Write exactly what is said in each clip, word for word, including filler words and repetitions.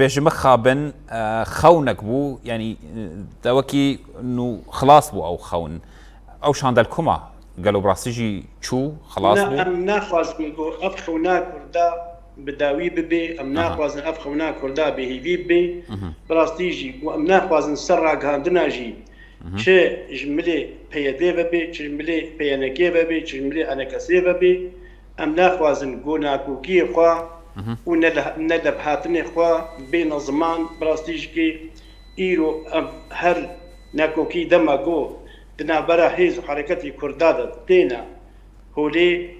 Bêje mixabin, e, xewnek bû, yanî, e, te wekî nû xilas bû ew xewn. Ew şandel kuma? Gelo bi rastî jî çû, xilas bû? Na, em naxwazin ku ev xewna Kurda bi dawî bibe, em Aha. naxwazin ev xewna Kurda bêhîvî bibe. Mhm. Bi rastî jî, û em naxwazin ser ragihandina jî Mhm. çi ji milê P Y D ve bê, çi ji milê P Y N K ve bê, çi ji milê A N K S ve bê. Em naxwazin ku nakokiyê xwe Mhm. û ne le-, ne levhatinê xwe bêne ziman. Bi rastî jî kê îro ev her nakokî dema ku di navbera hêz û hereketê Kurda de têne holê,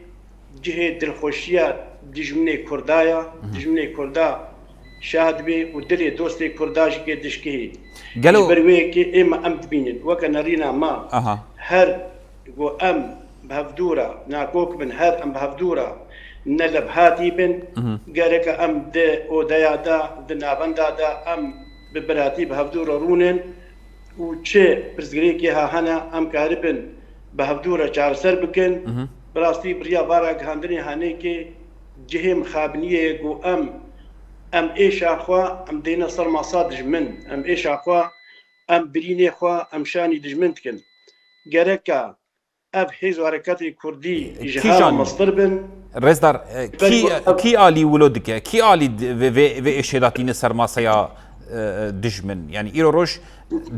cihê dilxweşiya dijminê Kurda ya, Mhm. dijminê Kurda şa dibê û dilê dostê Kurda jî kê dişkihê. Gelo Ji ber wê yekê ême em dibînin, weke nerîna me, Aha. her ku em bi hevdû re nakok bin, her em bi hevdû re ne levhatî bin, Mhm. gereke em di odeya de, di navenda de em bi biratî bi hevdû re rûnin û çi pirsgirêkê ha hene em karibin bi hevdû re çareser bikin. Mhm. Bi rastî bi riya va ragihandinê hanê kê cihê mixabiniyê ye ku em, em êşa xwe em dêne ser masa dijmin, em êşa xwe, em birînê xwe, em şanî dijmin dikin. Gereke ev hêz û hereketê Kurdî ji Kîjan? hev mestir bin. Rêzdar, e, Ber kî, ku ev kî alî wilo dike? Kî alî di-, vê, vê, vê êşê de tîne ser masaya, e, dijmin? Yanî îro roj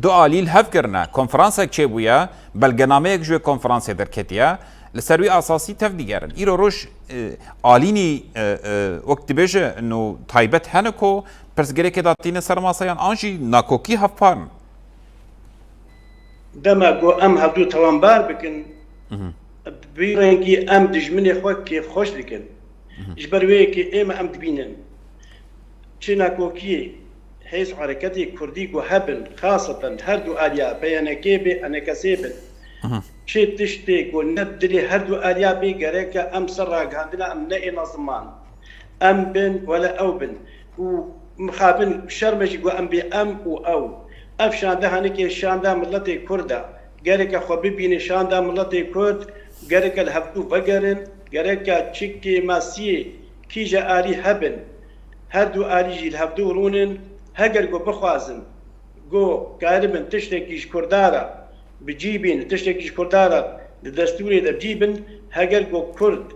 du alî li hev kirine. Konferansek çêbûye, belgenameyek ji wê konferansê derketiye. Li ser wî asasî tev digerin. Îro roj, e, alînî, e, e, wek dibêje, no taybet hene ku pirsgirêkê de tîne ser masa yan an jî nakokî hevpar in? Dema ku em hevdû tewanbar bikin, Mhm. bi vî rengî em dijminê xwe kêfxweş dikin. Mhm. Ji ber wê yekê ême em dibînin. Çi nakokiyê hêz û hereketê Kurdî ku hebin, xaseten her du aliya P Y N K bê, A N K S bin. Mhm. Çi tiştê ku ne dilê her du aliya bê, gereke em ser ragihandina em neêne ziman. Em bin, wele ew bin. Û mixabin şerm e jî ku em bê em û ew. Ev şande hanekê şanda miletê Kurd e. Gereke xwe bibîne şanda miletê Kurd, gereke li hevdû vegerin, gereke çi kêmasiyê kîje alî hebin, her du alî jî li hevdû rûnin, heger ku bixwazin ku karibin tiştekî ji Kurda re bi cî bîn, tiştekî ji Kurda re di destûrê de bi cî bin, heger ku Kurd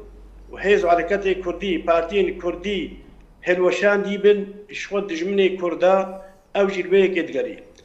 û hêz û hereketê Kurdî, partiyên Kurdî hilweşandî bin, ji xwe dijminê Kurda, ew jî li wê yekê digerî.